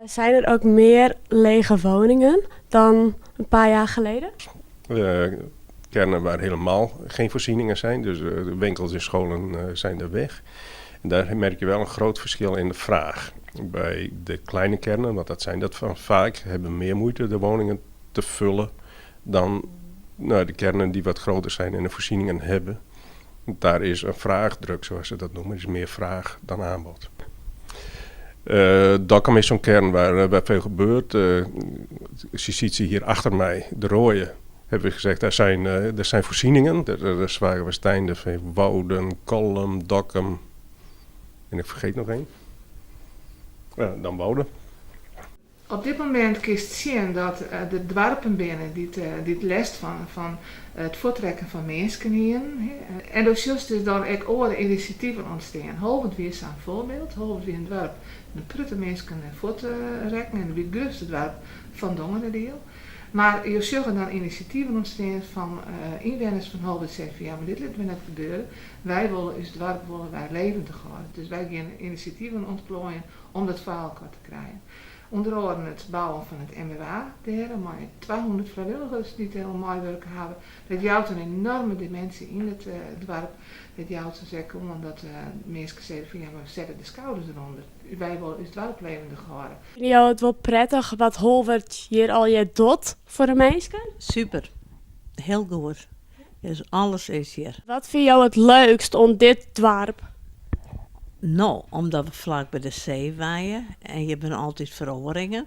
Zijn er ook meer lege woningen dan een paar jaar geleden? Kernen waar helemaal geen voorzieningen zijn, dus de winkels en scholen zijn er weg. En daar merk je wel een groot verschil in de vraag. Bij de kleine kernen, want dat zijn dat van vaak, hebben meer moeite de woningen te vullen dan nou, de kernen die wat groter zijn en de voorzieningen hebben. Daar is een vraagdruk, zoals ze dat noemen. Er is meer vraag dan aanbod. Dokkum is zo'n kern waar veel gebeurt. Je ziet ze hier achter mij, de rode. Hebben we gezegd, daar zijn voorzieningen. Daar is Zwaagwesteinde, Wouden, Kollum, Dokkum. En ik vergeet nog één. Ja, dan Wouden. Op dit momint kinst sjen dat der doarpen binne dy't lêst fan it fuorttrekken fan minsken hienen. En do sjochst dus dan ek oare inisjativen ûntstean. Holwert wie sa'n foarbyld. Holwert wie in doarp dêr't in protte minsken fuortrekken en it wie it grutste doarp fan Dongeradiel. Mar jo sjogge dan inisjativen ûntstean fan ynwenners fan Holwert dy't sizze fan ja, mar dit litte we net gebeure. Wy wolle ús doarp wolle wy levendig hâlde. Dus wy gean inisjativen ûntploaien om dat foar elkoar te krijen. Under oaren it bouwen fan it MWA dêr, mei 200 frijwilligers dy't dêr oan meiwurke hawwe. Dat jout in enoarme diminsje yn it doarp. Dat jout dus ek oan dat minsken sizze fan ja, mar we sette de skouders derûnder. Wy wolle ús doarp levendig hâlde. Fine jo it wol prettich wat Holwert hjir allegear docht foar de minsken? Super, hiel goed. Dus alles is hjir. Wat fine jo it leukst oan dit doarp? No, omdat we flak by de see wenje en hjir binne altyd feroaringen.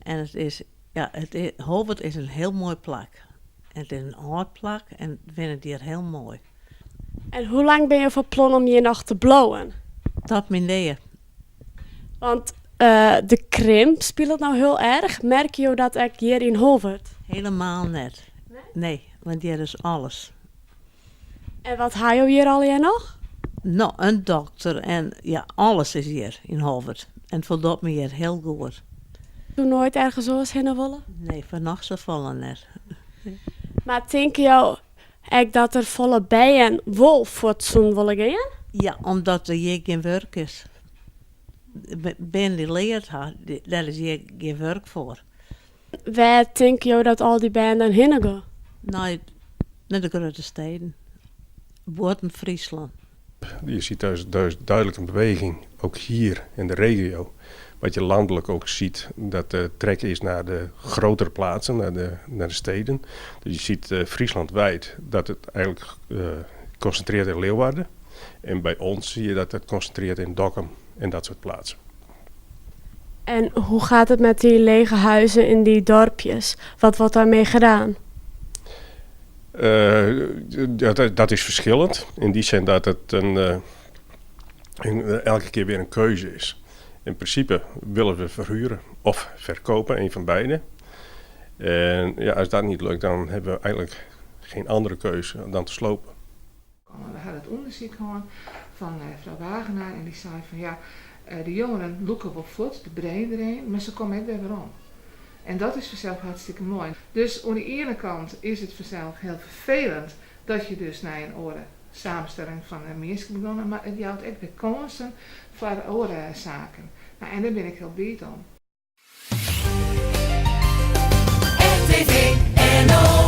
En it is, ja, it is, Holwert is in hiel moai plak. En it is in âld plak en we fine it hjir hiel moai. En hoe lang binne jo fan plan om hjir noch te bliuwen? Tot myn dea. Want de krimp spilet no hiel erch. Merke jo dat ek hjir yn Holwert? Helemaal net. Nee, want hjir is alles. En wat ha jo hjir allegear noch? No, in dokter en ja, alles is hjir yn Holwert. En it foldocht my hjir hiel goed. Soe noait ergens oars hinne wolle? Nee, foar noch safolle net. Mar tinke jo ek dat der folle bern wol fuort soenen wolle gean? Ja, omdat der hjir gjin wurk is. Bern dy't leard ha, dêr is hjir gjin wurk foar. Wêr tinke jo dat al dy bern dan hinne gean? Nei de grutte steden, bûten Fryslân. Je ziet dus duidelijk een beweging, ook hier in de regio. Wat je landelijk ook ziet, dat de trek is naar de grotere plaatsen, naar de steden. Dus je ziet Friesland wijd dat het eigenlijk concentreert in Leeuwarden. En bij ons zie je dat het concentreert in Dokkum en dat soort plaatsen. En hoe gaat het met die lege huizen in die dorpjes? Wat wordt daarmee gedaan? Dat is verschillend. In die zin dat het elke keer weer een keuze is. In principe willen we verhuren of verkopen, een van beide. En ja, als dat niet lukt, dan hebben we eigenlijk geen andere keuze dan te slopen. We hadden it ûndersyk hân fan frou Wagenaar en dy sei fan ja, de jongeren lûke wol fuort, de brain drain, mar se komme ek wer werom. En dat is fansels hartstikke moai. Dus oan de iene kant is it fansels hiel ferfelend dat je dus nei in oare samenstelling fan de mienskip geane, mar it jout ek wer kânsen foar oare saken. Nou, en dêr bin ik hiel bliid om. RTV NOS.